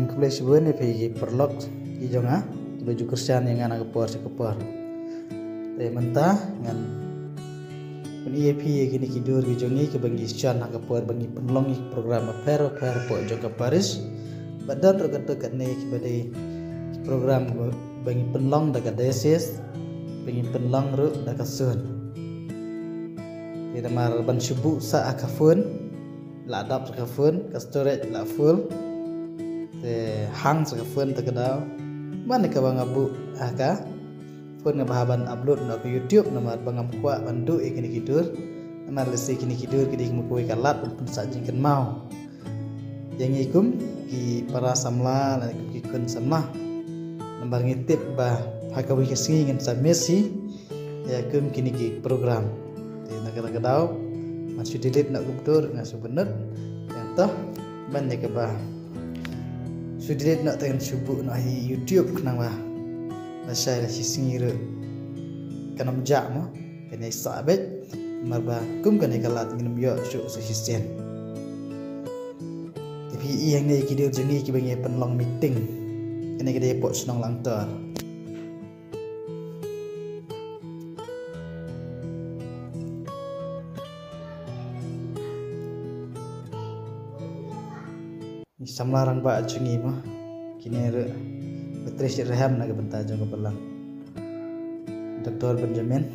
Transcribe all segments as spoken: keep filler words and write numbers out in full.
Khublei shibun ïa phi ki paralok ki jong nga, kiba ju kyrshan ïa nga na ka por sha ka por. Te mynta ngan pyni ïa phi ïa kine ki dur ki jong ngi kiba ngi shon ha ka por ba ngi pynlong ïa ki program bapher bapher hapoh jong ka parish. Bad don ruh katto katne kiba dei ki program ba ngi pynlong da ka diocese, ba ngi pynlong ruh da ka zone. Te namar ban shu buh sah ha ka phone, la dap sa ka phone, ka storage la full. Te hang sa ka phone te ka daw. Mane kaba nga buh ha ka phone nga bha ban upload noh ka YouTube, namar ba ngam kwah ban duh ïa kine ki dur. Namar lehse kine ki dur ki dei kum kawei ka lad ban pynsah jingkynmaw ïa ngi kum ki para samla lane kum ki khun samla. Namar ngi tip ba ha kawei ka sngi ngin sa miss hi ïa kum kine ki program. Te na kata ka daw ngan shu delete noh kumto, ngan shu bynnud. Ïa to ban ïa kaba shu delete noh te ngan shu buh noh ha YouTube khnang ba lashai la shi sngi ruh kan ym jah mo, kan ïai sah beit. Namar ba kum kane ka lad ngin ym ïoh shuh sa shisien. Te phi i hangne ki dur jong ngi kiba ngi pynlong meeting. Kane ka dei hapoh shnong Langtor. Ngi samla rangbah jong ngi mo. Kine ruh ba trei shitrhem na ka bynta jong ka balang. Doktor Benjamin.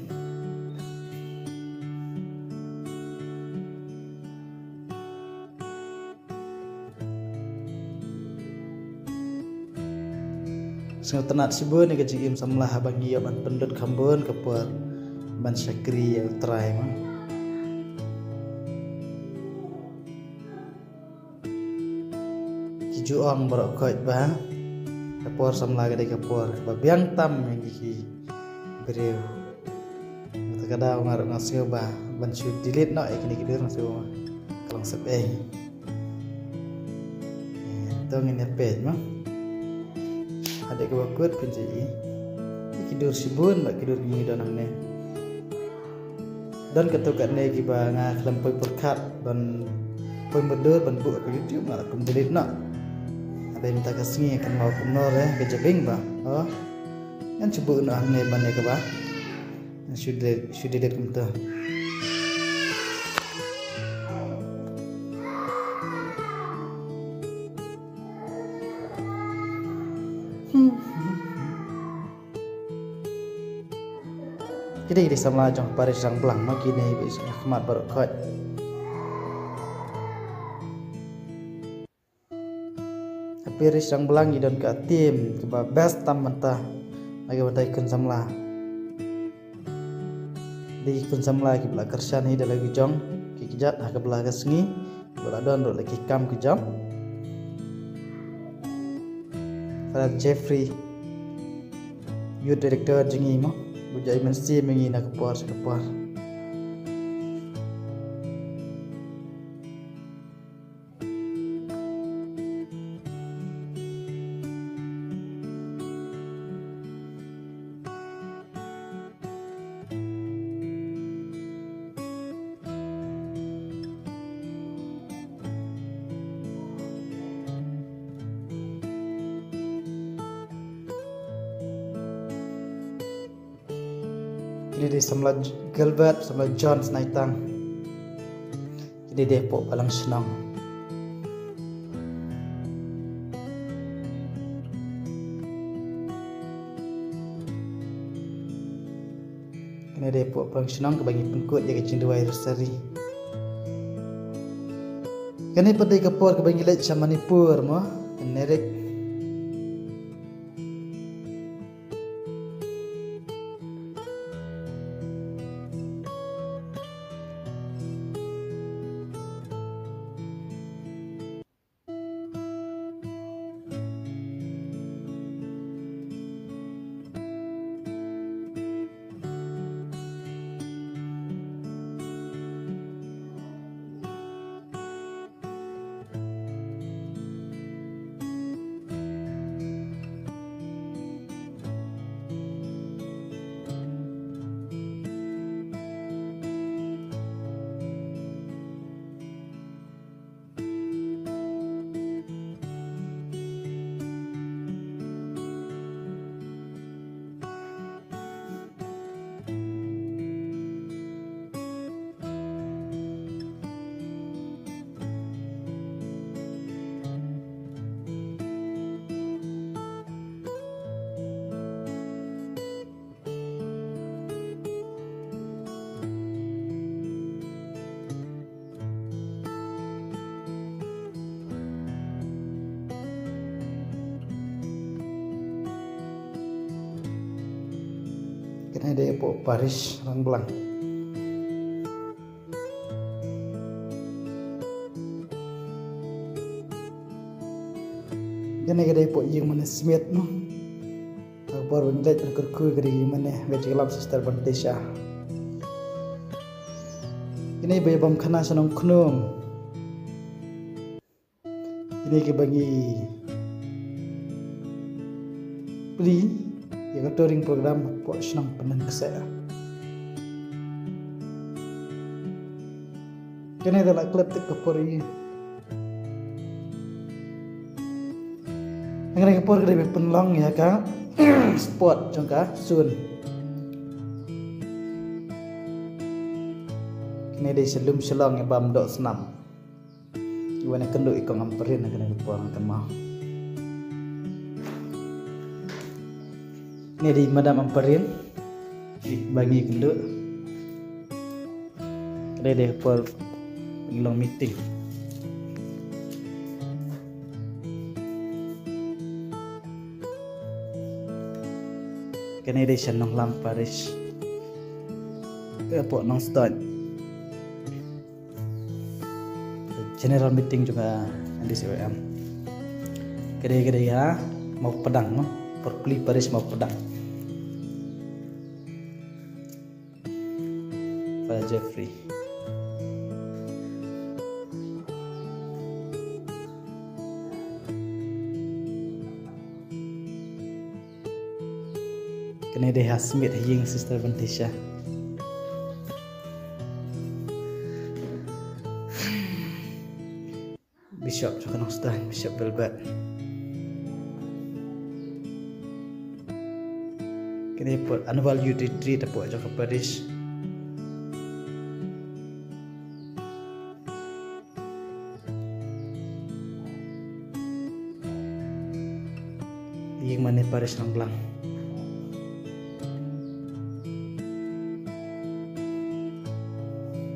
Sngewtynnat shibun ïa ka jingim samla haba ngi ïoh ban pynlut kham bun ka por ban shakri ïa U Trai mo. Ki ju ong baroh khoit ba ka por samla ka dei ka por kaba biang tam ïa ngi ki briew. Kata ka daw nga ruh nga sngew ba ban shu delete noh ïa kine ki dur nga sngew ka long sep ei. Eh, to ngin ïa peit mo. Hadien kaba kut phin sa i ïa ki dur shibun bad ki dur ki ngi don hangne. Don katto katne kiba nga khlem poi pyrkhat ban poi mutdur ban buh ha ka YouTube nga la kum delete noh. Hynrei mynta ka sngi kan mau kumno re ka jabieng ba, oh, ngan shu buh noh hangne ban ïa kaba ngan shu delete, shu delete kumta. Hmm. Kine ki dei samla jong parish Rangblang ma, kine ba i sngewkhmat baroh khoit. Ha parish Rangblang i don ka team kaba best tam mynta. Lagi mynta i khun samla. Dei ki khun samla kiba la kyrshan hi da la ki jong ki kjat ha ka bla ka sngi. Ba la don ruh la ki kam ki jam. Father Jeffrey, Youth Director jong ngi mo, u jai mynsiem ïa ngi na ka por sha ka por. Kine dei samla Gilbert, samla John Snaitang. Kine dei hapoh Palang Shnong. Kane dei hapoh Palang Shnong kaba ngi pynkut ïa ka jingduwai Rosary. Kane pat dei ka por kaba ngi leit sha Manipur mo, Nerik. Kane dei hapoh parish Rangblang. Kane ka dei hapoh ïing mane Smith, no. Ka por ba ngi leit ban kyrkhu ka dei ïing mane, ka jingïalam Sister Bentisha. Kine ba ïa bam khana sha Nongkhnum. Kine kiba ngi plie ïa ka touring program hapoh shnong Pynnangkseh. Kane da la klet tip ka por ïa. Hangne ka por ka dei ba pynlong ïa ka sport jong ka Sun. Kane dei sha lum shalong ïa bam doh snam. Wan ïa kynduh i kong Ampareen ha kane ka por, nga kynmaw. Kane dei Madam Ampareen ba ngi kynduh. Kane dei ka por ngi long meeting. Kane dei sha Nonglam Parish. Ka hapoh Nongstoiñ. General meeting jong ka N D C Y M. Ka dei, ka dei ha Mawpdang, no? Por plie parish Mawpdang. Father Jeffrey. Kane dei ha Smith ha ïing Sister Bentisha. Bishop jong ka Nongstoiñ, Bishop Belbert. Kane hapoh annual youth retreat hapoh jong ka parish. Ïing mane parish Rangblang.